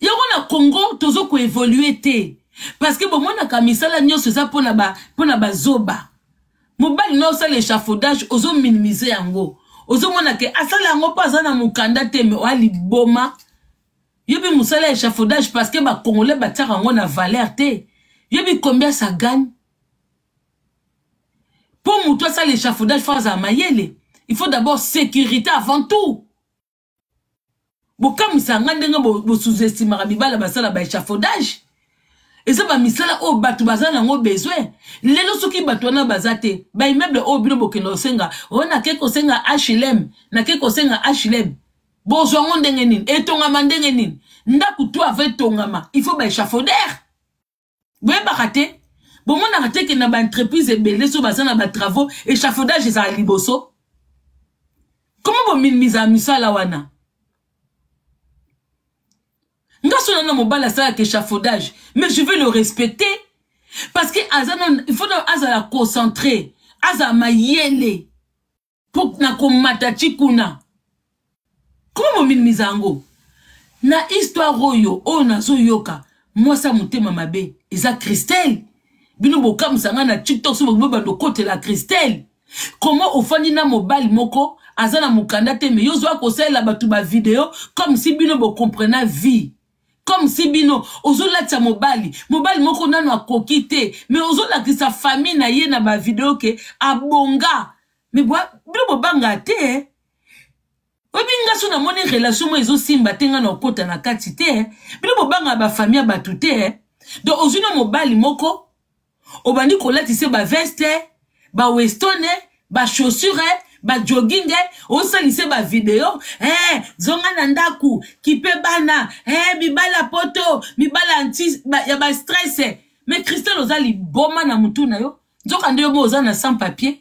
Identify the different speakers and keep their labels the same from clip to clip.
Speaker 1: Yango na Congo tozo ko evoluer te parce que bomonaka misala nyonso eza pona ba pona bazoba. Mobali na osala échafaudage ozo minimiser yango. Ozomona ke asala yango mpo aza na mokanda te mais oa liboma. Yobi mosala ya échafaudage parce que ba congolais batiaka yango na valeur te. Yobi combien ça gagne? Mpo moto asala échafaudage fo azala mayele. Il faut d'abord sécurité avant tout. Bokamwisa nga ndenge bo sous-estimaka mibala basala ba échafaudage. Eza ba misala oyo bato baza nango besoin. Lelo soki bato wana baza te, ba immeuble oyo bino bokende kosenga, oyo nake kosenga HLM, nake kosenga HLM. Bozwa yango ndenge nini? Etongama ndenge nini? Ndako to ava etongama, il faut ba échafaudaire. Boyebaka te? Bomonaka te ke na ba entreprise ebele so baza na ba travaux, échafaudage ezala liboso? Comment bo minimiser misala wana? Nga so na mobali asalaka échafaudage, mais je vais le respecter parce que aza non, il faut azala concentré, azala mayele po na komata ti kuna. Comment bo minimiser yango? Na histoire oyo oyo nazoyoka mwasi ya motema mabe eza Christelle. Bino bokamwisa nga na TikTok so bo bando kotela Christelle. Comment ofandi na mobali moko aza na mokanda te mais yo ozoya kosalela bato ba video comme si bino bo comprena vie. Comme si bino ozolatisa mobali, mobali moko nano akoki te mais ozolakisa famille na ye na ba video ke abonga. Mais bino bobanga te eh? Oyebi nga so namoni relation moko ezosimba te nga na okota na kati te eh? Bino bobanga ba famille ya bato te eh? Donc ozwi na mobali moko obandi kolatisa ba veste, ba weston, ba chaussure, ba jogging, osalise ba video eh, zonga na ndaku kipe bana eh, mibala poto mibala anti ba, ya ba stress. Mais Christelle oza liboma na mutu na yo, nzoka nde yo bo oza na sans papier,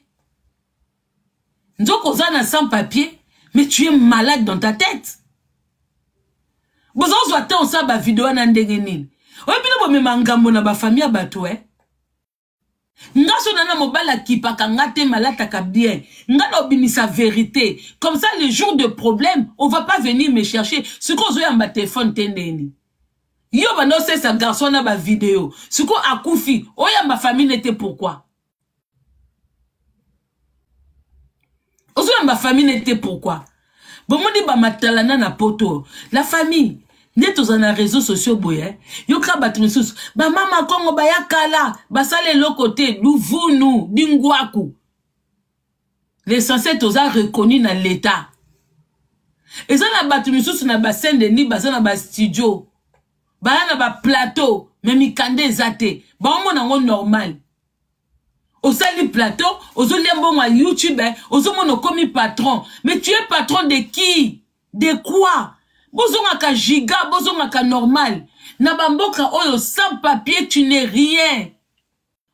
Speaker 1: nzoka oza na sans papier, mais tu es malade dans ta tête. Bozozwa te osala ba video wana ndenge nini? Oyo bino bomema ngambo na ba famille ya bato eh? Nga so nana mobali akipaka nga te malataka bien. Nga na obimisa vérité. Comme ça le jour de problème, on va pas venir me chercher. Siko ozo yamba téléphone te ndeni. Yo bando osesa garçon na ba video. Siko akufi, oyamba famille nete pourquoi? Ozoyamba famille nete pourquoi? Bomoni ba matalana na poto. La famille nde toza na réseaux sociaux boye yoka bato misusu ba mama Kongo baya kala basala eloko te luvunu dingwaku. L'essentiel toza reconnu na l'état. Eza na bato misusu na ba Saint-Denis baza na ba studio baya na ba plateau mais mikanda eza te baomona yango normal. Osali plateau, ozolia mbongo ya YouTube, eh, ozomona okomi patron. Mais tu es patron de qui? De quoi? Bozongaka giga, bozongaka normal. Na bamboka oyo sans papier tu n'es rien.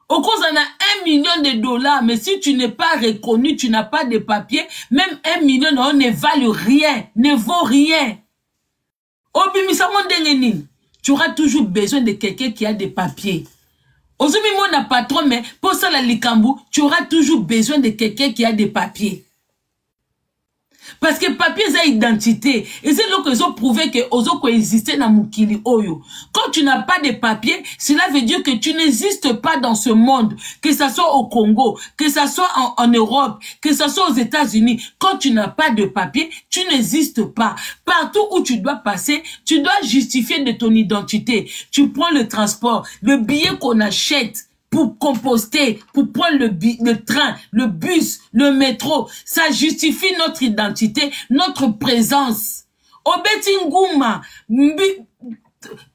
Speaker 1: Okoza na 1 million de dollars, mais si tu n'es pas reconnu, tu n'as pas de papier, même 1 million na yo ne vale rien, ne vaut rien. Obimisa ngo ndenge nini? Tu auras toujours besoin de quelqu'un qui a des papiers. Ozomimona patron, mais pour ça la likambu, tu auras toujours besoin de quelqu'un qui a des papiers. Parce que papier eza identité. Et c'est là que ils ont prouvé que ozo koexister na mokili oyo. Quand tu n'as pas de papiers, cela veut dire que tu n'existes pas dans ce monde. Que ça soit au Congo, que ça soit en Europe, que ça soit aux États-Unis. Quand tu n'as pas de papiers, tu n'existes pas. Partout où tu dois passer, tu dois justifier de ton identité. Tu prends le transport, le billet qu'on achète pour composter, pour prendre le train, le bus, le métro. Ça justifie notre identité, notre présence. Obeti nguma, mbi,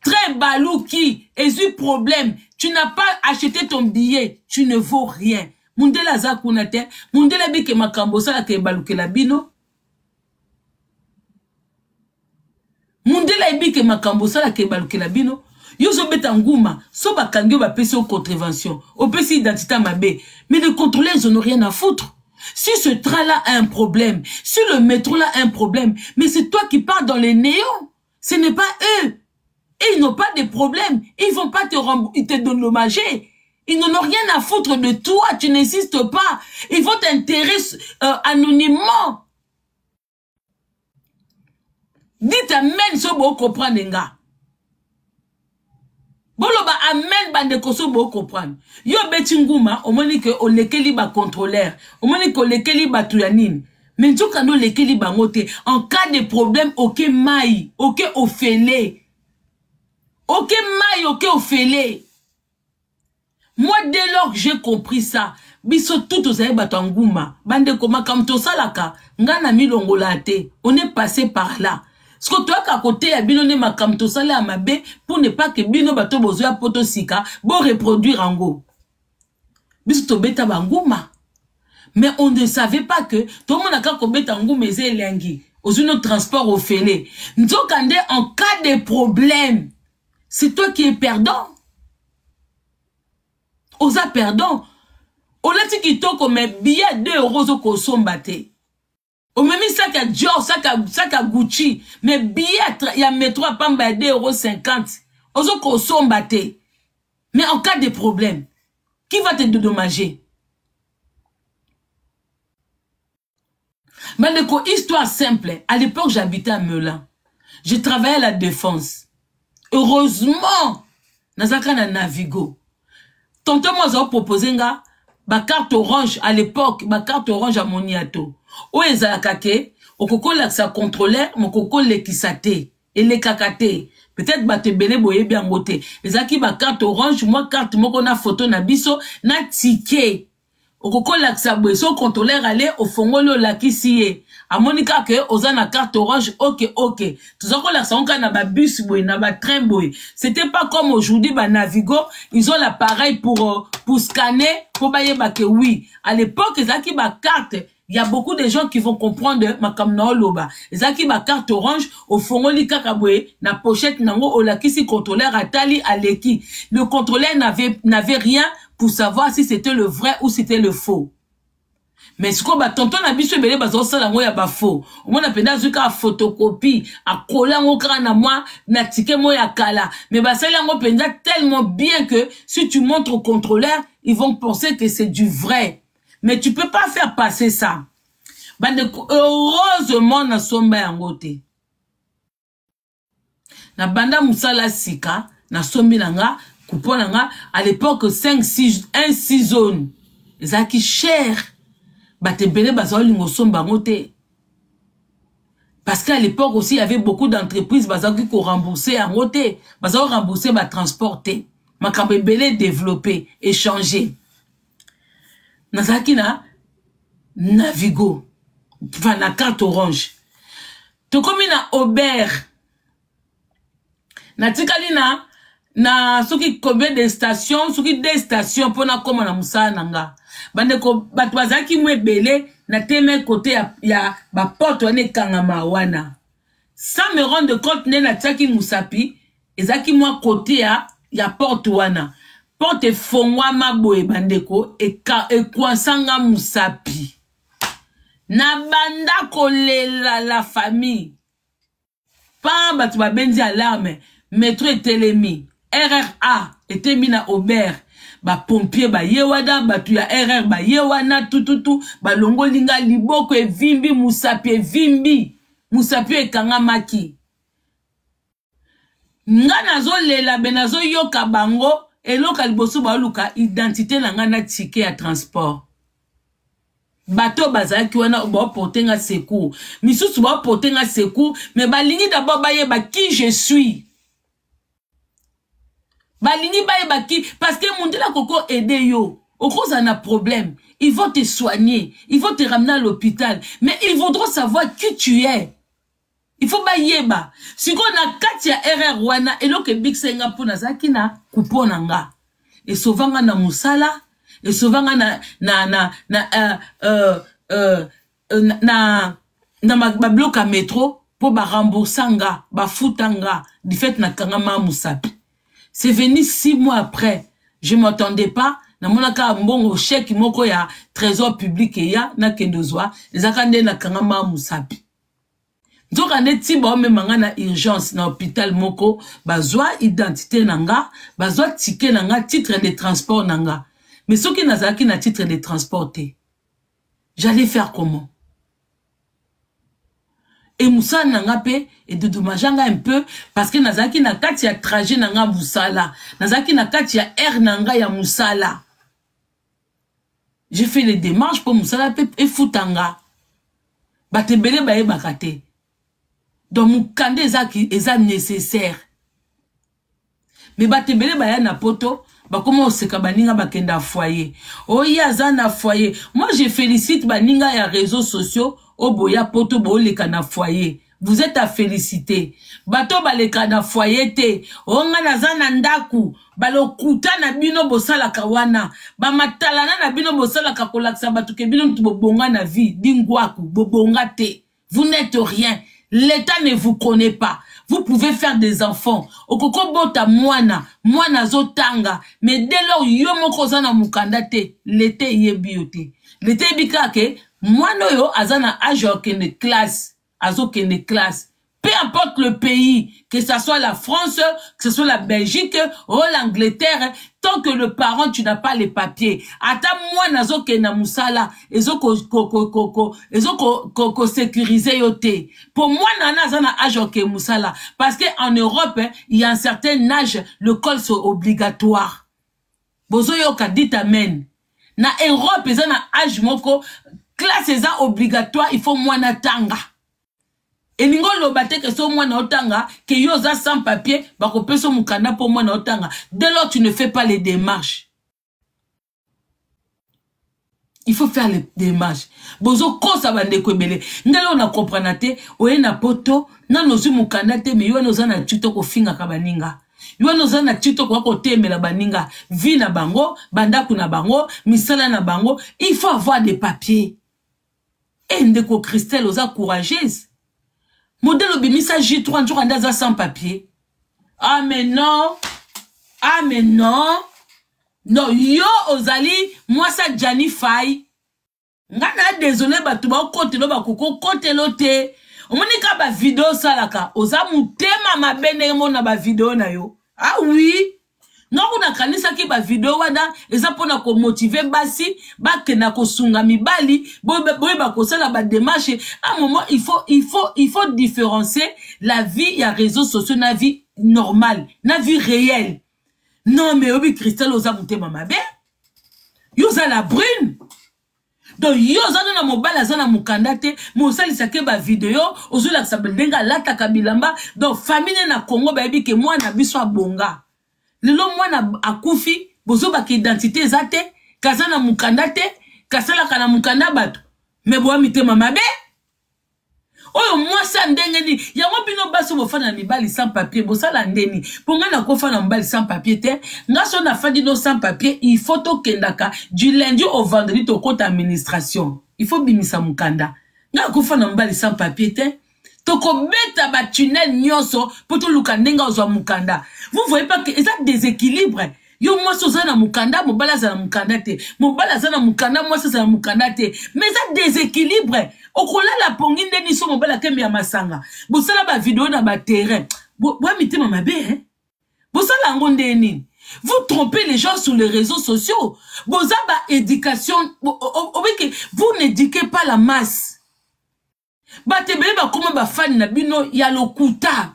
Speaker 1: très balouki, ezui problème. Tu n'as pas acheté ton billet, tu ne vaux rien. Mundele aza kuna te, mundele bike makambo sala ke balukela bino. Mundele ayebike makambo sala ke balukela bino. Yo ozobeta nguma, so bakangi yo bapesi yo contravention, opesi identité mabe. Mais les contrôleurs, ils en ont rien à foutre. Si ce train-là a un problème, si le métro-là a un problème, mais c'est toi qui pars dans les néons. Ce n'est pas eux. Et ils n'ont pas de problème. Ils vont pas te dédommager. Ils n'en ont rien à foutre de toi. Tu n'existes pas. Ils vont t'intéresser anonymement. Dites amen, so bo comprendre nga. Boloba amen bandeko so bo comprendre. Yo obeti nguma omoni ke olekeli ba controleur, omoni ke olekeli batu ya nini. Mais nzoka nde olekeli bango te. En cas de problème oke mayi, oke ofele. Oke mayi, oke ofele. Moi dès lors que j'ai compris ça, biso tout tozali bato ya nguma. Bandeko makambo tosalaka nga na milongola te. On est passé par là. Siko toyaka koteya bino nde makambo tosala ya mabe pour ne pas que bino bato bozoya poto sika bo reproduire yango. Biso tobeta banguma. Mais on ne savait pas que tomona kaka kobeta nguma eza elengi. Ozwi no transport ofele. Nzoka nde en cas de problème, c'est toi qui es perdant. Oza perdant. Olati kitoko mais billet ya 2 euros ozokosomba te. Omemi sac ya Dior, sac ya Gucci, mais billet ya metro ya pamba ya 2 euros 50 ozokosomba te. Mais en cas de problème, qui va te dédommager? Bandeko, histoire simple. À l'époque, j'habitais à Melun. Je travaillais à la Défense. Heureusement, nazalaka na Navigo. Tonton moi azo proposer nga ba carte orange à l'époque, ba carte orange à Moniato. Oyo ezalaka ke okoki kolakisa contrôleur, mais okoki kolekisa te. Elekaka te. Peut-être bato ebele boyebi yango te. Ezalaki ba carte orange, mwa carte moko na photo na biso, na ticket. Okoki kolakisa boye so contrôleur ale ofongoli olakisi ye amoni kaka ke oza na carte orange, ok ok. Toza kolakisa yango kaka na ba bus boye na ba train boye. C'était pas comme aujourd'hui ba Navigo, ils ont l'appareil pour scanner po bayeba ke oui. À l'époque ezalaki ba carte, il y a beaucoup de gens qui vont comprendre makambo na oloba. Ezalaki ba carte orange, ofongoli kaka boye na pochette nango olakisi contrôleur atali aleki. Le contrôleur n'avait rien pour savoir si c'était le vrai ou c'était le faux. Mais sikoyo ba tonton na biso ebele bazosala yango ya ba faux. Omona mpenza azwi kaka photocopie, akola yango kaka na mwa na ticket moko ya kala. Mais basali yango mpenza tellement bien que si tu montres au contrôleur, ils vont penser que c'est du vrai. Mais tu peux pas faire passer ça. Bandeko, heureusement na somba yango te. Na banda musala sika, na sombi na nga, coupon na nga, à l'époque 5, 6, 1, 6 zones. Ezalaki cher. Bato ebele bazali kolinga osomba yango te. Parce qu'à l'époque aussi, il y avait beaucoup d'entreprises bazalaki ko rembourser yango te. Bazalaki ko rembourser ba transport te. Makambo ebele développé, échangé. Nazalaki na Navigo, enfin na carte orange. Tokomi na Aubert. Natikali na soki combien de stations, soki deux stations pona koma na musala na nga. Bandeko bato bazalaki mwa ebele na teme côté ya ba porte wana ekangama wana. Sans me rendre compte nde natiaki musapi, ezalaki mwa côté ya porte wana. Porte efongwama boye bandeko, ekwansanga musapi. Na banda kolela la famille. Pa bato babendi alarme, metro etelemi, RRA etemi na Aubert. Ba pompier ba ye wana, bato ya RR ba ye wana, tututu, balongoli nga liboko evimbi, musapi evimbi, musapi ekangamaki. Nga nazolela be nazoyoka bango, eloko ya liboso baluka identité na nga na ticket ya transport. Bato bazalaki wana baoporte nga secours, misusu baoporte nga secours, mais balingi d'abord bayeba qui je suis. Balingi bayeba qui, parce que mundela koko aider yo. Okoza na problème, ils vont te soigner, ils vont te ramener à l'hôpital, mais ils voudront savoir qui tu es. Il faut bayeba. Siko na kati ya RR wana eloko ebikisa nga mpo nazalaki na coupon na nga. Esovanga na musala, esovanga na na na na na na ba bloc ya métro po ba rembourser nga, ba futa nga du fait na kanga ma musapi. C'est venu 6 mois après. Je m'attendais pas. Namonaka mbongo chèque moko ya trésor public ya na kendozwa, ezaka nde na kanga ma musapi. Nzoka nde ti baomema nga na urgence na hôpital moko, bazwa identité na nga, bazwa ticket na nga, titre de transport na nga. Mais soki nazalaki na titre de transport te, j'allais faire comment? E mosala na nga mpe edodomaja nga un peu parce que nazalaki na kati ya trajet na nga mosala, nazalaki na kati ya aire na nga ya mosala. J'ai fait les démarches mpo mosala mpe efuta nga. Bato ebele bayebaka te. Donc mokanda eza, eza nécessaire. Me bato ebele baya na poto bakoma koseka baninga bakenda foyer. Oye aza na foyer. Moi je félicite baninga ya réseaux sociaux oyo boya poto booleka na foyer. Vous êtes à féliciter. Bato baleka na foyer te. O nga naza na ndaku. Balokuta na bino bosalaka wana. Bamatalana na bino bosalaka kolakisa bato ke bino mutu bobonga na vie. Dingwaku bobonga te. Vous n'êtes rien. L'État ne vous connaît pas. Vous pouvez faire des enfants. Okoko bota mwana, mwana azotanga, mais dès lors yo moko oza na mukanda te, l'État eyebi yo te. L'État eyebi kaka ke mwana oyo aza na âge ya kokende classe, azokende classe. Peu importe le pays, que ce soit la France, que ce soit la Belgique ou l'Angleterre, tant que le parent, tu n'as pas les papiers. Ata mwana azokende na musala, ezo ko ko ko ko ko ezo ko ko, ko sécuriser yo te. Pour mwana na aza na âge ya musala, parce que en Europe, il y a un certain âge, l'école c'est obligatoire. Bozoyoka, dites amen. Na Europe, eza na âge moko, classe eza obligatoire, il faut mwana tanga. Elingi oloba te ke so mwana otanga, ke yo oza sans papier, bakopesa mokanda mpo mwana otanga. Dès lors tu ne fais pas les démarches. Il faut faire les démarches. Bozokosa bandeko ebele. Ngai oyo na comprendre te, oye na poto, nano ozwi mokanda te, mais yo wana oza na tiktok ofingaka baninga. Yo wana oza na tiktok oya kotemela baninga. Vie na bango, bandako na bango, misala na bango. Il faut avoir des papiers. E ndeko Christelle, oza courageuse. Modèle obimisa J3 nzoka nde aza sans papier. Ah mais non. Ah mais non. Non, yo ozali mwasa Gianni Fay. Nga na désolé bato bakotelo bakokokotelo te. Omoni ka ba video osalaka, oza motema mabe ndenge mona ba video na yo. Ah oui. Nga kuna nakanisaki ba video wana eza mpona komotive basi bakenda kosunga mibali boyeba kosala ba démarche. À un moment il faut différencier la vie ya réseaux sociaux na vie normale, na vie réelle. Non mais obi Christelle, oza motema mabe. Yo oza la brune. Donc yo oza na mobali aza na mokanda te, mais osalisaki bavideo, ozolakisa ndenge alataka bilamba. Donc famille ne na Congo bayebi ke mwana biso abonga. Lelo mwana akufi, bozobaka identité eza te, kaza na mokanda te, kasalaka na mokanda bato. Me boya mitema mabe. Oyo mwasi ya ndenge nini yango? Bino basi bofanda na mibali sans papier, bosala ndeni? Mpo ngai nakofa na mobali sans papier te. Nga so nafandi no sans papier, il faut tokendaka du lundi au vendredi, tokota administration, il faut bimisa mokanda. Ngai nakofa na mobali sans papier te. Tokobeta batunnel nyonso mpo toluka ndenge ozwa mokanda. Vous voyez pas que eza déséquilibre? Yo mwasi oza na mokanda, mobali aza na mokanda te. Mobali aza na mokanda, mwasi aza na mokanda te. Mais eza déséquilibre. Okolala pongi ndeni so mobali akembe ya masanga? Bosala bavideo na baterrain, boya mitema mabe, hein? Bosala yango nde nini? Vous trompez les gens sur les réseaux sociaux. Boza ba éducation obike, vous n'éduquez pas la masse. Bato ebele bakoma bafani na bino ya lokuta.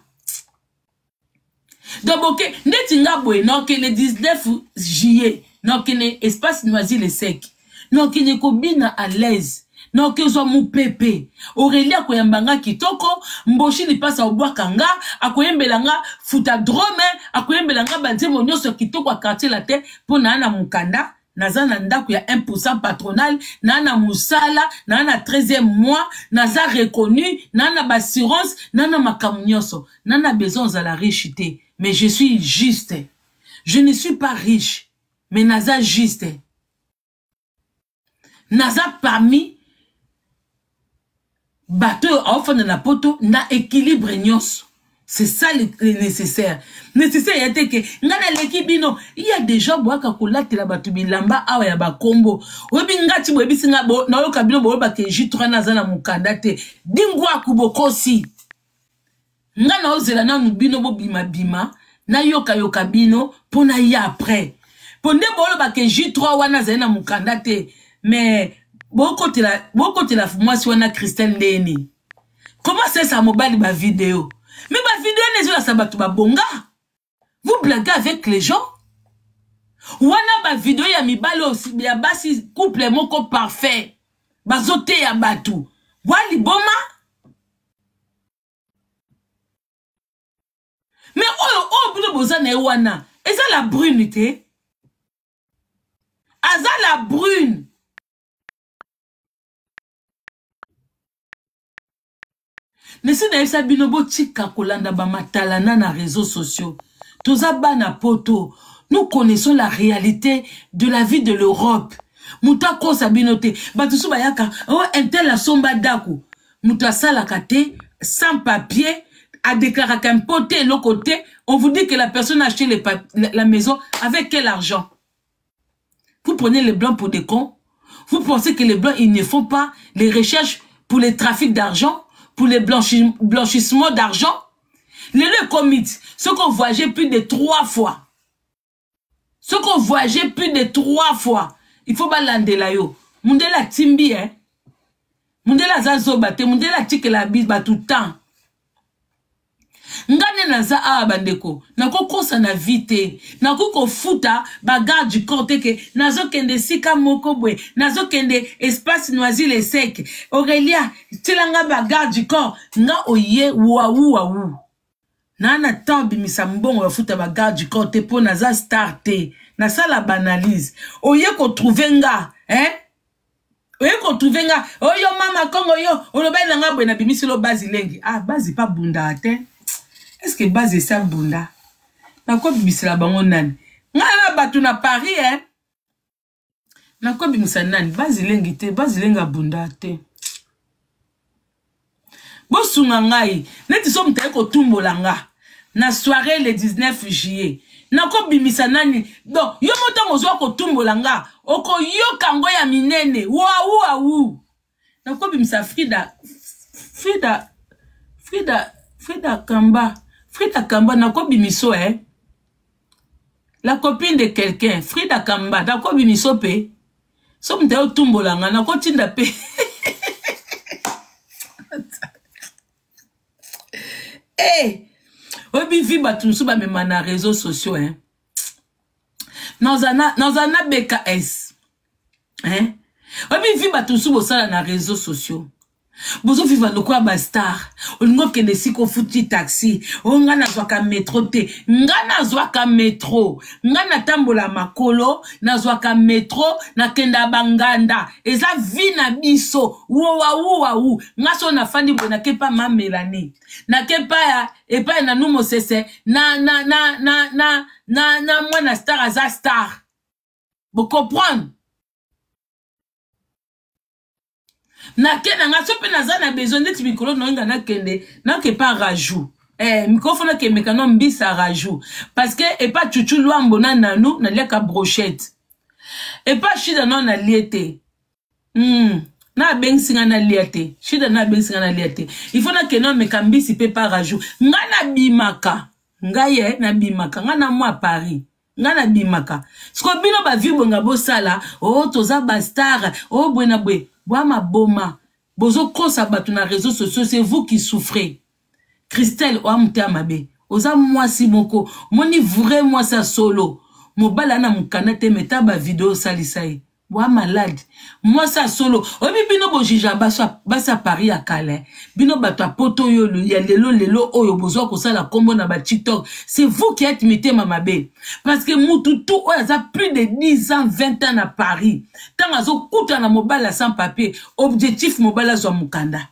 Speaker 1: Donc boke ndeti nga boye, nakokende 19 juillet, nakokende espace Noisy le Sec, nakokende kobina à l'aise, nakokezwa mopepe. Aurélie akoyamba nga kitoko, Mboshi Lipasa obwaka nga, akoyembela nga futa drome, akoyembela nga banzembo nyonso ya kitoko ya Quartier Latin, mpo naa na mokanda, naza na ndako ya 1% patronal, naa na mosala, naa na 13e mois, naza reconnu, naa na baassurance, naa na makambo nyonso. Naa na besoin ozala riche te, mais je suis juste. Je ne suis pas riche, mais naza juste. Naza parmi bato oyo aofanda na poto na équilibre nyonso. C'est ça le nécessaire. Nécessaire ya te ke ngai naleki bino. Il y a des gens boyaka kolatela bato bilamba awa ya bakombo. Oyebi nga ti boyebisi nga, nayoka bino boyebaka J3 naza na mokanda te. Dingwaku, bokosi. Nga naozela nanu bino bobimabima, nayokayoka bino mpo na ya après, mpo nde bolobaka J3 wana azali na mokanda te. Mais bokotela, bokotela mwasi wana Christelle ndeni. Comment asalisa mobali bavideo? Mais bavideo wana ezolakisa bato babonga. Vous blaguez avec les gens. Wana bavideo ya mibali ya basi, couple moko parfait, bazoteya bato wa liboma. Mais oyo oyo bino boza na ye wana eza la brune te, aza la brune. Nesi nayebisa bino, botika kolanda bamatalana na réseaux sociaux. Toza bana poto, nous connaissons la réalité de la vie de l'Europe. Moto akosa bino te. Bato so bayaka, oh, intel asomba ndako, moto asalaka te, sans papier, adéclaraka impôt te, eloko te. On vous dit que la personne a acheté la maison avec quel argent? Vous prenez les blancs pour des cons? Vous pensez que les blancs, ils ne font pas les recherches pour les trafics d'argent, pour les blanchissements d'argent? Les le comité, ceux qu'on voyageait plus de 3 fois, ceux qu'on voyageait plus de 3 fois, il faut pas landela yo. Mundela timbi, hein. Mundela zazoba te, mundela tikela bi ba tout temps. Ngane naza awa bandeko, nakokosa na vie te, nakokofuta ba garde du corps te ke nazokende sika moko boye, nazokende espace Noisy le sec. Aurélia, tilanga ba garde du corps, nga oye wawu wawu. Na na temps bimisa mbongo ya futa ba garde du corps te po naza star te. Nasala banalise. Oye ko trouver nga, hein? Oye ko trouver nga, oyo mama Kongo yo, olobeli na nga boye na bimisi lo bazi lengi. Ah, bazi pa bunda te. Est-ce que bazi esa bunda? Nakobibisela bango nani? Nga na bato na Paris, hein? Nakobimisa nani? Bazi lengi te, bazi lengi abunda te. Bosunga ngai, neti so moto aye kotumbola nga na soirée le 19 juillet. Nakobimisa nani? Donc, yo moto ntango ozwa kotumbola nga, okoyoka ngo ya minene. Wawu wawu. Nakobimisa Frida, Frida, Frida, Frida Kamba. Frida Kamba, nakobimiso, hein? La copine de quelqu'un, Frida Kamba, nakobimiso pe. So moto aye otumbola nga, nakotinda pe. Eh, oyebi vi bato mosusu bamema na réseaux sociaux, hein? Naza na BKS, hein? Oyebi vi bato mosusu bosala na réseaux sociaux, bozoviva lokola bastar. Olingi okende esika, ofuti taxi. Oyo ngai nazwaka metro te, ngai nazwaka metro, ngai natambola makolo, nazwaka metro, nakenda banganda. Eza vie na biso. Wowawuwawu. Ngai so nafandi boye, nake pa mamelani, nake pa ya epai na nu mosese na, na, na, na, na, na, na mwana star aza star, bocomprendre. Nake na nga so mpe naza na besoin neti mikolo noyinga nakende, nake pa rajout. Eh, mikolo fo nakemeka no mbisa rajout, parce que epa chuchu lwambo na nanu naliaka brochette, epa shida no nalie te. Na abengisi nga nalia te, shida na abengisi nga nalia te. Il faut nakende ameka mbisi mpe pa rajout. Nga nabimaka, ngai ye nabimaka, nga na mwa Paris, nga nabimaka. Siko bino bavi bonga bosala o oh, toza bastar o oh, boye na boye, bwa maboma bozokosa bato na réseaux sociaux. C'est vous qui souffrez. Christelle oa motema mabe, oza mwasi moko moni vrai mwasi ya solo. Mobali ana mokanda te, meta bavideo osalisa ye, bwa malade. Mwasi ya solo, oyebi bino bojuge basi ya Paris ya kala. Bino bato ya poto oyo ya lelo lelo oyo bozwa kosala nkombo na batiktok, c'est vous qui êtes mitema mabe, parce que mutu tu oyo aza plus de 10 ans, 20 ans na Paris, ntango azokutana na mobali ya sans papier, objectif mobali azwa mokanda.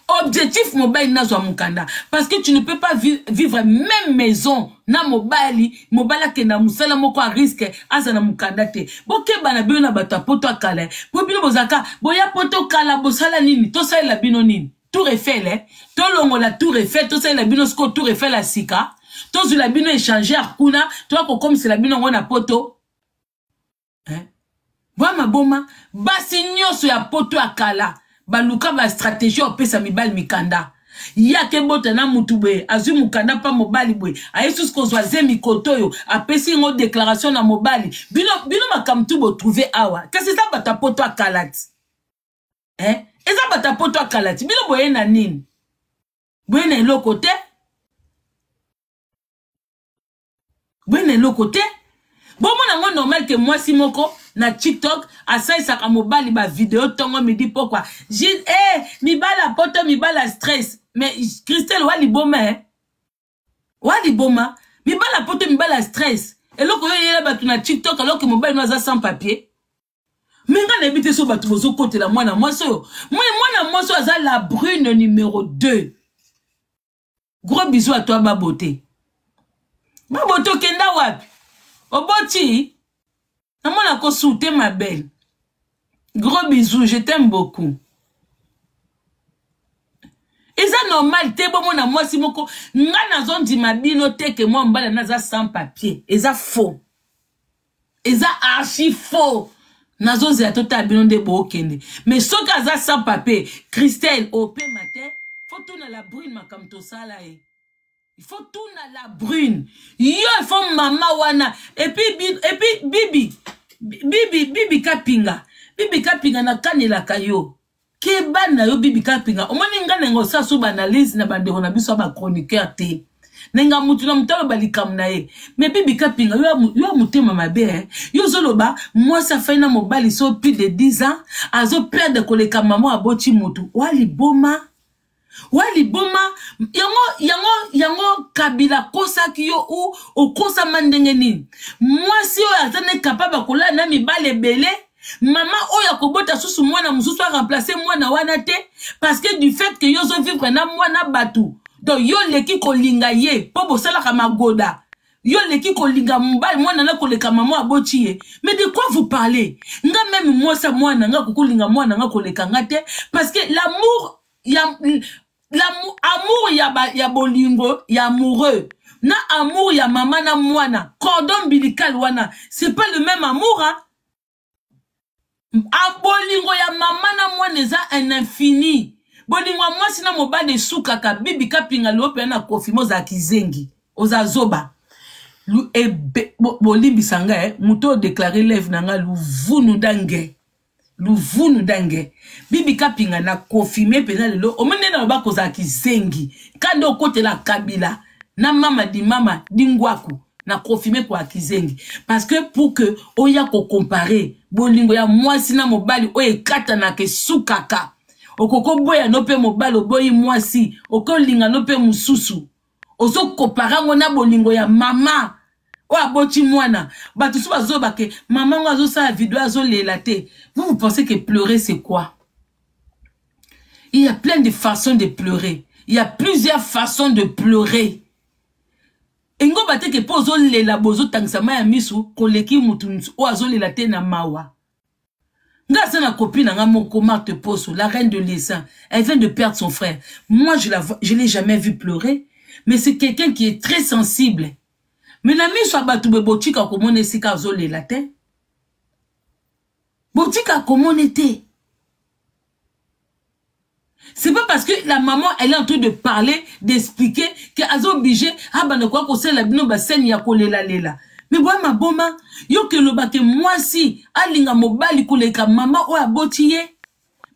Speaker 1: Objectif mobali nazwa mokanda, parce que tu ne peux pas vivre même maison na mobali, mobali akenda mosala moko a risque, aza na mokanda te. Bokeba na bino na bato ya poto akala, po bino bozalaka boya poto kala, bosala nini? Tosalela bino nini? Tour Eiffel, eh? Tolongola tour Eiffel, tosalela bino sikoyo tour Eiffel ya sika, tozwila bino échangeur kuna, toya kokomisela bino yango na poto, eh? Bwa maboma. Basi nyonso ya poto ya kala baluka bastratégie opesa mibali mikanda. Yake bota na mutu boye, azwi mokanda mpa mobali boye, aye susu kozwa zemi koto oyo apesi yango déclaration na mobali. Bino, bino makambo tu botrouve awa, kasi eza bato ya poto ya kala ti, eh? Eza bato ya poto ya kala ti bino boye na nini? Boye na eloko te. Boye na eloko te. Bomona yango normal ke mwasi moko na TikTok asalisaka mobali ba video tongo midi pokwa. Gilles, eh, mibala poto mibala stress. Mais Christelle wa liboma eh. Wa liboma, mibala poto mibala stress. Eloko yo yela bato na TikTok alors que mobali no aza sans papier. Me nga nayebi te so bato bozokotela mwana mwasi oyo. Mwana mwasi oyo aza la brune numéro 2. Gros bisous à toi Babote. Babote okenda wapi? Oboti? Namona ko soute ma belle. Gros bisous, je t'aime beaucoup. Eza normal te bomona mwasi moko nga nazondima bino te ke mwa mobali naza sans papier. Eza faux. Eza archi faux. Nazozela totala bino nde bookende. Mais soki aza sans papier, Christelle opema te, faut tuna la brune makambo tosala ye. Il faut tuna la brune. Yo il faut mama wana et puis et puis bibi bibi bibi kapinga. Bibi kapinga na kanelaka yo. Keba na yo bibi kapinga. Omoni nga na ngo sa so ba analyse na bandeko na biso ba chroniqueur te. Nenga mutu na mutu aloba likambo na ye. Mais bibi kapinga yo yo motema mabe eh. Yo ozoloba mwasi afai na mobali so plus de 10 ans azo perdre koleka mama aboti mutu. Wa liboma. Wa liboma yango yango yango kabila akosaki yo ou okosama ndenge nini mwasi oyo aza ne capable akolala na mibali ebele mama oyo akobota susu mwana mosusu aremplace mwana wana te parce que du fait que yo ozovivre na mwana bato donc yo oleki kolinga ye mpo bosalaka magoda yo oleki kolinga mobali mwana na koleka mama aboti ye. Mais de quoi vous parlez? Nga meme mwasi ya mwana nga kokolinga mwana nga koleka nga te parce que l'amour ya l'amour amour ya, ba, ya bolingo ya amoureux na amour ya mama na mwana cordon ombilical wana c'est pas le même amour hein? A bolingo ya mama na mwana eza un infini. Bolingo ya mwasi na mobali esukaka. Bibi kapinga lelo pena na confirme ozala kizengi. Oza zoba. Lu ebe bo, bolimbisa nga eh moto oyo déclarer lève na nga luvunu dange. Luvunu dange. Bibi kapinga na confirme pena lelo omoni nde na loba kozala kizengi. Kanda okotela Kabila na mama di mama di ngwaku. Na confirme kwa kizengi parce que pour que oya ko comparer bolingo ya mwasi na mobali oyo ekatanaka esukaka okoko boya no pe mobali oboyi mwasi okolinga no pe mosusu ozo compare yango na bolingo ya mama oyo aboti mwana. Bato so bazoba ke mama ngo azosala video azolela te. Vous, vous pensez que pleurer c'est quoi? Il y a plein de façons de pleurer. Il y a plusieurs façons de pleurer. Engo ba te ke po ozolela bozotangisa mai ya misu koleki mutu oyo azolela te na mawa. Nga aza na copine na nga moko Marthe Poso, la reine de l'Essin. Elle vient de perdre son frère. Moi je la vois, je l'ai jamais vu pleurer, mais c'est quelqu'un qui est très sensible. Mais na misu ya bato boye botika komona esika azolela te. Botika komona te. C'est pas parce que la maman elle est en train de parler, d'expliquer que azo obligé ah bana quoi kosala bino ba scène ya kolela lela. Mais boya maboma yo ke loba ke mwasi alinga mobali koleka mama oyo aboti ye.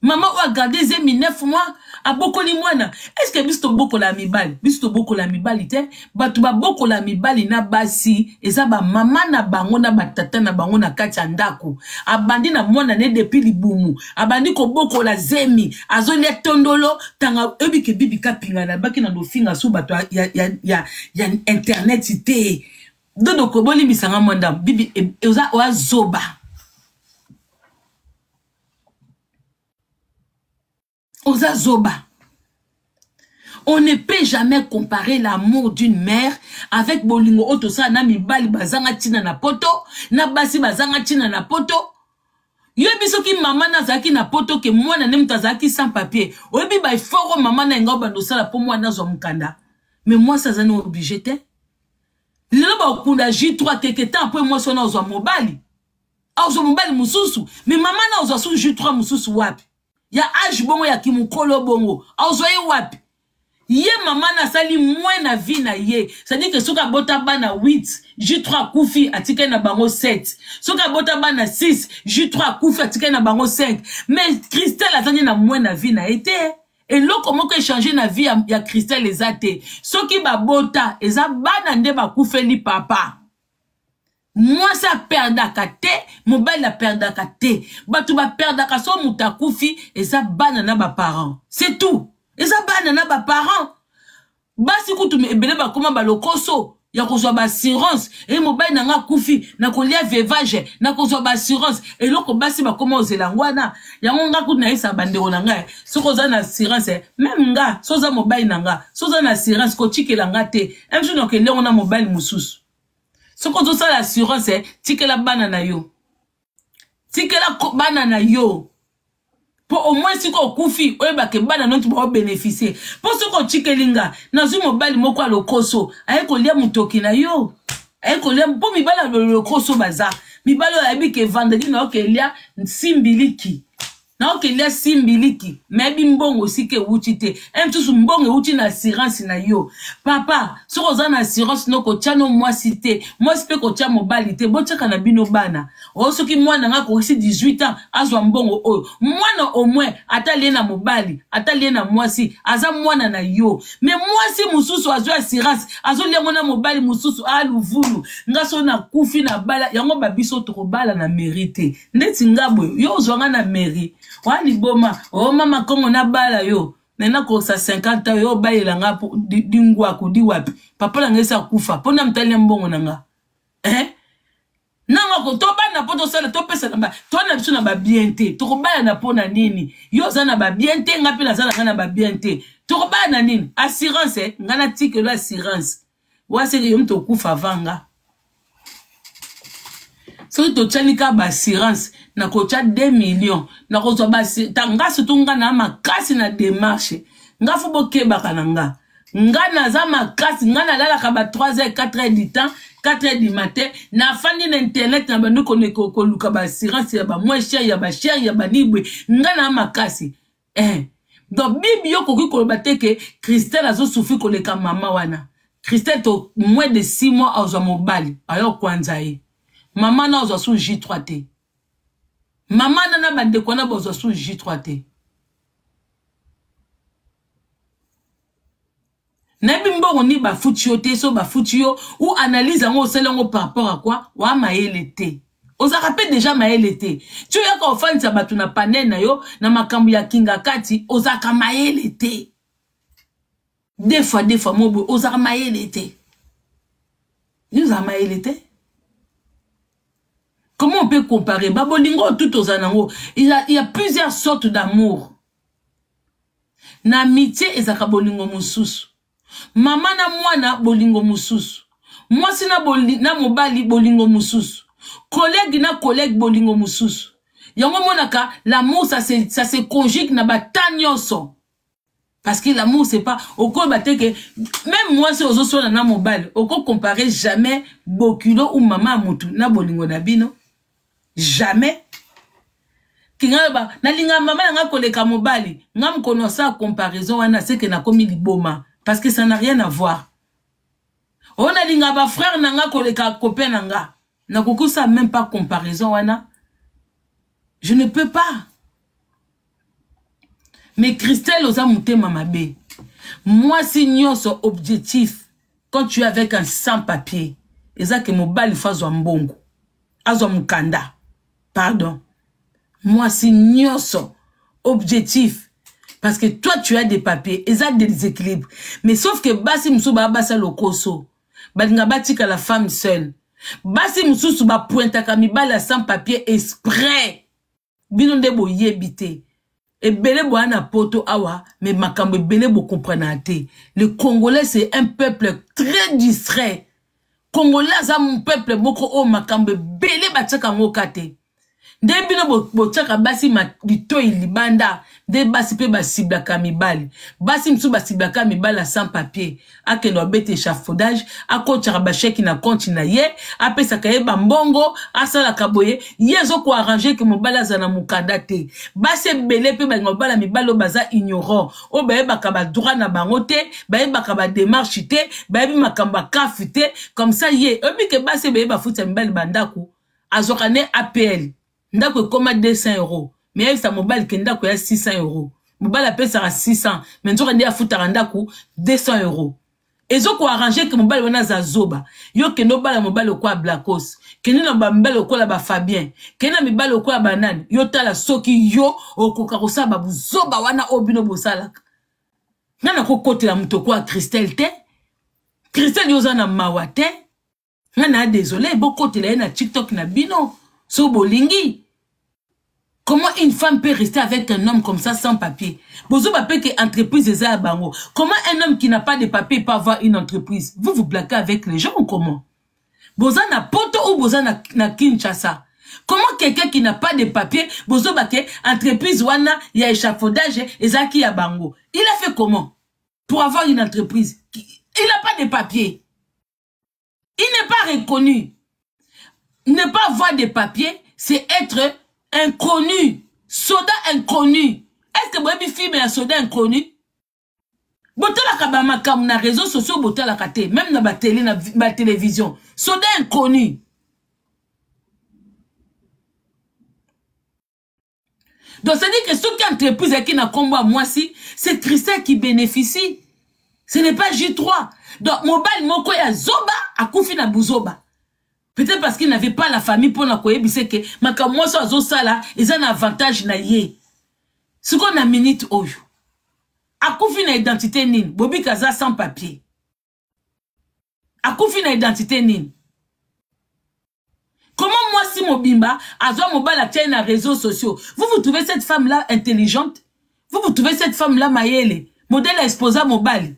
Speaker 1: Mama oyo a garder zemi 9 mois abokoli mwana. Est-ce que biso tobokola mibali? Biso tobokola mibali te. Bato babokola mibali na basi eza ba mama na bango na ba tata na bango na kati ya ndako. Abandi na mwana ne depuis libumu, abandi kobokola zemi, azolia tondolo tanga oyebi ke bibi kapinga na baki na lofinga so bato ya, ya, ya, ya internet te. Dodo ko bolimbisa nga mwa ndambo bibi e, oza oa zoba. Oza zoba. On ne peut jamais comparer l'amour d'une mère avec bolingo oyo tosala na mibali bazanga ntina na poto, na basi bazanga ntina na poto. Yoyebi soki mama na azalaki na poto ke mwana ne moto azalaki sans papier, oyebi ba effort oyo mama na yenga obanda osala mpo mwana azwa mokanda. Mais mwasi aza na obligé te. Lelo bakunda J3 quelque temps après mwasi wana ozwa mobali. Azwa mobali mosusu, mais mama na ozwa su J3 mosusu wapi? Ya age bongo ya kimukolo bongo azwa ye wapi? Ye mama na asali moins na vie na ye. C'est-à-dire que soki abota bana 8, J3 akufi atikali na bango 7. Soki abota bana 6, J3 akufi atikali na bango 5. Mais Christelle azali na moins na vie na ye te. Eloko moko echange na vie ya Christelle eza te. Soki babota eza bana nde bakufeli papa. Mwasi aperdaka te, mobali aperdaka te. Bato baperdaka so moto akufi eza bana na ba parents. C'est tout. Eza bana na ba parents. Basi kutu ebele bakoma balokoso ya kozwa ba assurance. E mobali na nga akufi, nakolia veuvage, nakozwa ba assurance. Eloko basi bakoma ozela yango wana. Yango nga kutu nayebisaka bandeko na ngai, soki oza na assurance, meme nga, soki oza mobali na nga, soki oza na assurance, kotikela nga te. Un jour nakende yango na mobali mosusu. Soki ozosala assurance, eh, tikela bana na yo. Tikela bana na yo. Po au moins soki okufi, oyeba ke bana nonti bao bénéficier. Po soki otikeli nga, nazwi mobali moko ya lokoso, aye kolia motoki na yo. Aye kolia, po mibali ya lokoso baza. Mibali oyo ayebi ke vendredi na okelia nsimbiliki. Na okelia simbiliki, mais ayebi mbongo esika ewuti te. Un mosusu mbongo ewuti na assurance na yo. Papa, soki oza na assurance no kotia no mwasi te, mwasi pe kotia mobali te, botiaka na bino bana. O soki mwana nga akokisi 18 ans, azwa mbongo oyo. Mwana au moins ata lie na mobali, ata lie na mwasi, aza mwana na yo. Mais mwasi mosusu azwi assurance, azolia ngo na mobali mosusu, a luvulu. Nga so nakufi na bala, yango ba biso tokobala na mairie te. Ndeti nga boye, yo ozwa nga na mairie. Wa liboma, o mama Kongo na bala yo. Nena kokisa 50 ans, yo obalela nga po, di, di ngwaku, di wapi. Papa na nga esi akufa, po na mtali ya mbongo na nga. Hein? Nanga ko tobana po tosala topesa na ba to na biso na ba bien te. Tokobala na po na nini? Yo oza na ba bien te, nga pe naza na nga na ba bien te. Tokobala na nini? Assurance, eh? Nga na tikelo assurance. Wase yo mto okufa avant nga. Soki totiani kaka ba assurance, nakotia 2 millions, nakozwa ba ta nga surtout nga na makasi na démarche. Nga fo bokebaka na nga. Nga naza makasi, nga nalalaka ba 3 heures, 4 heures du temps, 4 heures du matin, nafandi na internet na bandi koluka ba assurance ya ba moins cher, ya ba cher, ya ba nibwe. Nga na makasi. Eh. Donc bibi yo koki koloba te ke Christelle azo souffrir koleka mama wana. Christelle to moins de 6 mois azwa mobali, ayo kwanza ye. Mama na azwa sous J3 te. Mama na na bandeko na bazwa sous J3 te. Nayebi mbongo ni bafuti yo te, so bafuti yo ou analyse yango osali yango par rapport à quoi? Wa mayele te. Ozalaka pe deja mayele te. Ti oyaka ofandisa bato na panel na yo na makambo ya kingakati, ozalaka mayele te. Deux fois, deux fois, mo boye, ozalaka mayele te. Yo ozalaka mayele te. Comment on peut comparer? Ba bolingo tout ozala nango. Il y a plusieurs sortes d'amour. Na amitié ezalaka bolingo mosusu. Mama na mwana bolingo mosusu. Mwasi na, boli, na mobali bolingo mosusu. Collègue na collègue bolingo mosusu. Yango monaka l'amour ça se conjugue na ba temps nyonso. Parce que l'amour c'est pas okoyeba te que même mwasi ozoswana na mobali oko comparer jamais bokilo ou mama ya mutu na bolingo na bino. Jamais. Kinga ba nalinga mama na nga koleka mobali nga mkono sa comparaison wana c'est que nakomi liboma parce que ça n'a rien à voir. O nalinga ba frère na nga koleka copain na nga nakoki sa même pas comparaison wana. Je ne peux pas. Mais Christelle oza motema mabe. Mwasi nyonso objectif quand tu es avec un sans papier eza ke mobali faut azwa mbongo. Azwa mukanda. Pardon. Mwasi nyonso objectif parce que toi tu as des papiers eza déséquilibre mais sauf que basi mosusu ba basa lokoso balinga batika la femme seule basi mosusu ba pointaka mibali sans papier exprès bino nde boyebi te ebele boya na poto awa mais makambo ebele bo comprendre te. Le Congolais c'est un peuple très distrait. Congolais aza peuple moko oyo makambo ebele batiaka yango ka te. Nde bino botiaka basi litoi libanda, nde basi mpe basiblaka mibali. Basi mosusu basiblaka mibali ya sans papier, akende abeta échafaudage, akotiaka basheki na compte na ye, apesaka ye bambongo, asalaka boye, ye azokoarrange ke mobali azala na mokanda te. Basi ebele mpe balinga kobala mibali oyo baza ignorant, oyo bayebaka badroit na bango te, bayebaka bademarche te, bayebi makambo ya kafu te. Comme ça ye oyebi ke basi ebele bafutisa mibali bandako, azwaka nde APL, ndako ekoma 200 euros, mais ayebisa mobali ke ndako ya 600 euros, mobali apesaka 600, mais nzoka nde afutaka ndako 200 euros. Ezo ko arranger ke mobali wana aza zoba. Yo kende obala mobali lokola Blacos, kende na ba mibali lokola ba Fabien, kende na mibali lokola ba nani, yo tala soki yo okoka kosala ba buzoba wana oyo bino bosalaka. Nga nakokotela moto lokola Christelle te. Christelle yo oza na mawa te. Nga na désolé, bokotela ye na TikTok na bino so bolingi. Comment une femme peut rester avec un homme comme ça sans papier? Bozo ba pe que entreprise eza ya bango. Comment un homme qui n'a pas de papier peut avoir une entreprise? Vous vous blaguez avec les gens ou comment? Boza na poto ou boza na Kinshasa? Comment quelqu'un qui n'a pas de papier, bozo ba ke entreprise wana ya échafaudage ezaki ya bango? Il a fait comment pour avoir une entreprise? Il n'a pas de papier. Il n'est pas reconnu. Ne pas avoir de papier, c'est être inconnu. Soda inconnu. Est-ce que vous avez film ya soda inconnu? Botalaka ba makambo na réseaux sociaux, botalaka te, même na ba télé, na ba télévision. Soda inconnu. Donc, c'est-à-dire que soki entreprise qui na kombo ya mwasi, c'est Christelle qui bénéficie. Ce n'est pas J3. Donc, mobali moko ya zoba akufi na buzoba. Peut-être parce qu'il n'avait pas la famille pour na koyebisa ke makambo mwasi azosala eza na avantage na ye. Siko na minute oyo akufi na identité nini? Bobika aza sans papier. Akufi na identité nini? Comment mwasi mobimba azwa mobali atia ye na réseaux sociaux? Vous vous trouvez cette femme-là intelligente? Vous vous trouvez cette femme-là mayele? Modèle a exposa mobali.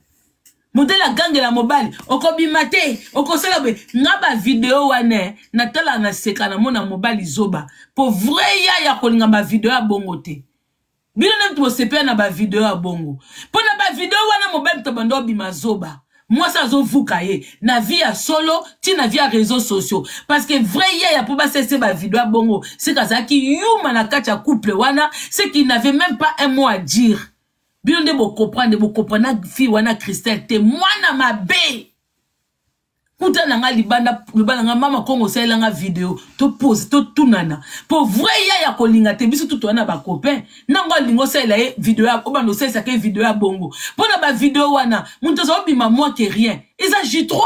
Speaker 1: Modèle a gangela mobali. Okobima te, okosala boye. Nga ba video wana natala na seka na mona mobali zoba. Po vrai ya ya kolinga ba video ya bongo te. Bino nde bosepela na ba video ya bongo. Po na ba video wana mobali moto abanda obima zoba. Mwasi azovuka ye na vie ya solo ti na vie ya réseaux sociaux. Parce que vrai yaya po basese ba video ya bongo, c'est qu'azalaki yuma na kati ya couple wana, c'est qu'il n'avait même pas un mot à dire. Bino nde bocomprendre, bocomprendre fille wana Christelle te mwana mabe. Kuta na nga libanda, loba na nga mama Kongo osalela nga video, to pose, to tunana. Po vrai yaya kolinga te biso tutu wana ba copain. Nango alingo osalela ye video ya obanda osalisa ke video ya bongo. Po na ba video wana, mutu azo bima moins que rien. Eza J3.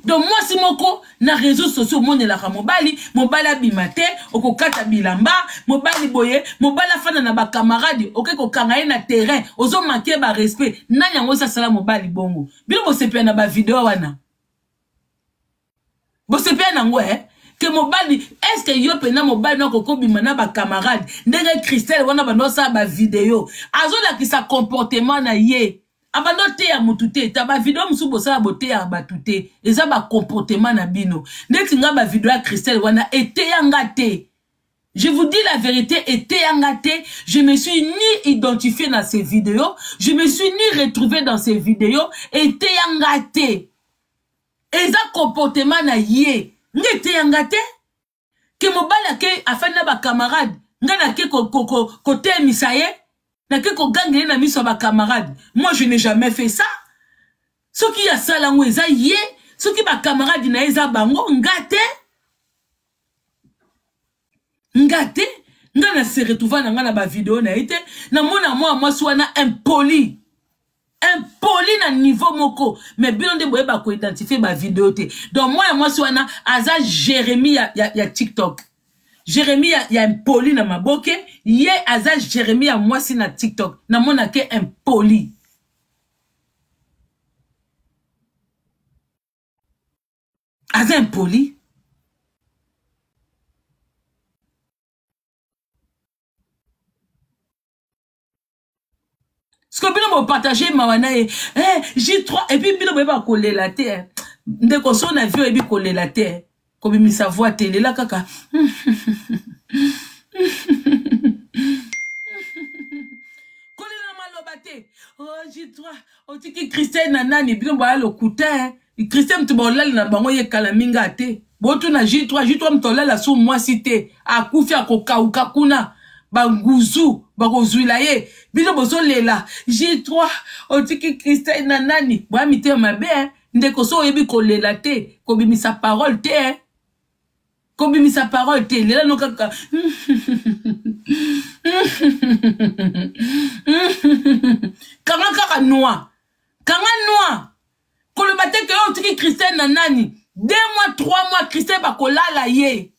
Speaker 1: Donc mwasi moko na réseaux sociaux omonelaka mobali, mobali abima te, okokata bilamba, mobali boye, mobali afanda na ba camarades, oke kokanga ye na terrain, ozo manquer ba respect. Nani yango osasala mobali bongo? Bino bosepela na ba video wana. Bosepela nango eh? Ke mobali, est-ce que yo pena mobali na kokobima na ba camarades, ndenge Christelle wana bando osala ba video, azolakisa comportement na ye. Abando teya mutu te, ta ba video musu bosala boteya batu te, eza ba comportement na bino. Neti nga ba video ya Christelle wana eteya nga te. Je vous dis la vérité, eteya nga te, je me suis ni identifié dans ces vidéos, je me suis ni retrouvé dans ces vidéos, eteya nga te. Eza comportement na ye. Nga eteya nga te. Ke mobali ake afandi na ba camarades, nga nake kotelemisa ye, nake kogangela ye na miso ya ba camarades. Moi je n'ai jamais fait ça. Soki asala yango eza ye, soki ba camarades na ye eza bango, nga te. Nga te, nga na se retrouva na nga na ba video na ye te, na mona mwa mwasi wana impoli. Impoli na niveau moko, mais bino nde boyeba ko identifier ba video te. Donc mwana mwasi wana aza Jérémie ya TikTok. Jérémie ya impoli na maboke, ye aza Jérémie ya mwasi na TikTok. Na mona ke impoli. Aza impoli. Siko bino bo partager mawa na ye. Eh, J3 et puis bino boyeba kolela te. Ndeko so na vie oyebi kolela te. Kobimisa voix te, lela kaka. Kolela maloba te. Oh, J3, otiki Christelle na nani bino boya lokuta eh. Christelle mutu bolala na bango ye kala minga te. Botuna J3, J3 mutu olala su mwasi te. Akufi akokauka kuna. Banguzu bakozwila ye. Bino bozolela J3 otiki Christelle na nani? Boya mitema mabe eh. Ndeko so oyebi kolela te, kobimisa parole te eh. Kobimisa parole te, lela no kaka. Kanga kaka noix. Kanga noix. Koloba te ke yo otiki Christelle na nani? 2 mois, 3 mois Christelle bakolala ye.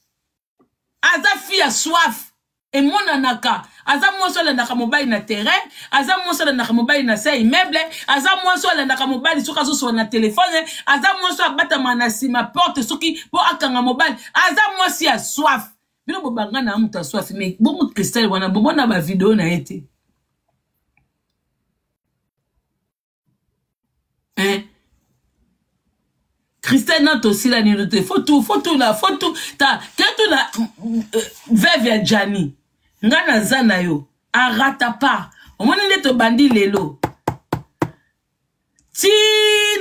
Speaker 1: Aza fille ya soif. Emonanaka aza mwasi alandaka mobali na terrain, aza mwasi alandaka mobali na se ya immeuble, aza mwasi alandaka mobali soki azosola na telefone, aza mwasi abatama na nsima porte soki mpo akanga mobali, aza mwasi ya soif. Bino bobanga na moto ya soif, mais bongo Christelle wana bomona ba video na ye te. Hein? Christelle na tosila nino te faut tout faut tout na faut tout ta ke tout na euh, veuve ya Gianni nga naza na yo arata pas omoni nde tobandi lelo ti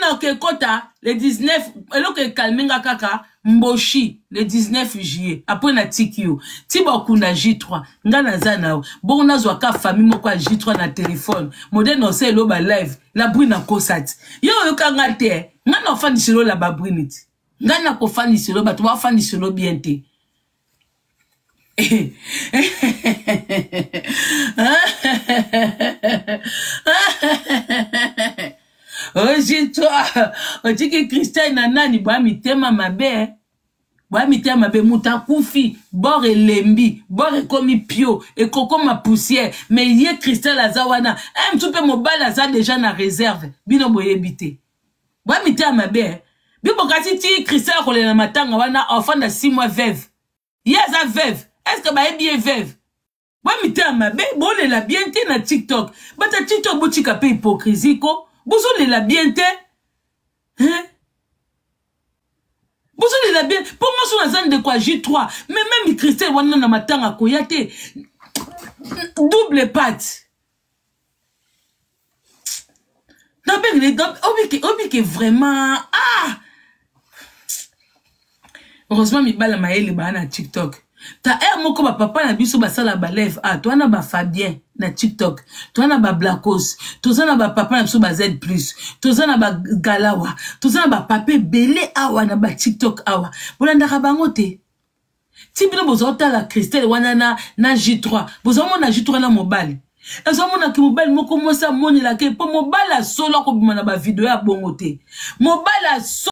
Speaker 1: na okekota le 19 eloko ekalme nga kaka mboshi le 19 juillet apres natiki yo ti bakunda j3 nga naza na yo bongo nazwa ka famille moko ya j3 na telefone modele na osala eloba live la brune akosa ti yo oyoka nga te nga na ofandiselo la babrune ti nga na kofandiselo bato bafandiselo bien te. Ozitwa otiki Christelle na nani bwa mitema mabe bwa mitema mabe moto akufi bor elembi bor ekomi pio ekokoma poussière mais ye Christelle aza wana eh, mosusu mpe mobali aza deja na réserve bino boyebi te bwa mitema mabe bino bokasi ti Christelle akolela matanga wana afanda 6 mois veuve ye aza veuve est ce que bayebi ye veuve bwa mitema mabe bolela bien te na tiktok bata tiktok botika mpe hypocrisie ko bozolela bien te hein? bozolela bien mpo nga so naza ndeko ya j3 mais meme christelle wana na matanga akoya te double pate nabengele obike obike vraiment ah heureusement mibala mayele baa na tiktok ta heure moko bapapa na biso basala baleve ah toa na bafabien na tiktok toa na bablacos toza na bapapa na biso ba z plus toza na bagalawa toza na bapapa ebele awa na batiktok awa bolandaka bango te ti bino boza otala Christelle wana na, na J3 boza omona J3 na mobali ezomonaki mobali moko mwasi amonelaka ye mpo mobali ya solo akobima na bavideo ya bongo te mobali ya solo.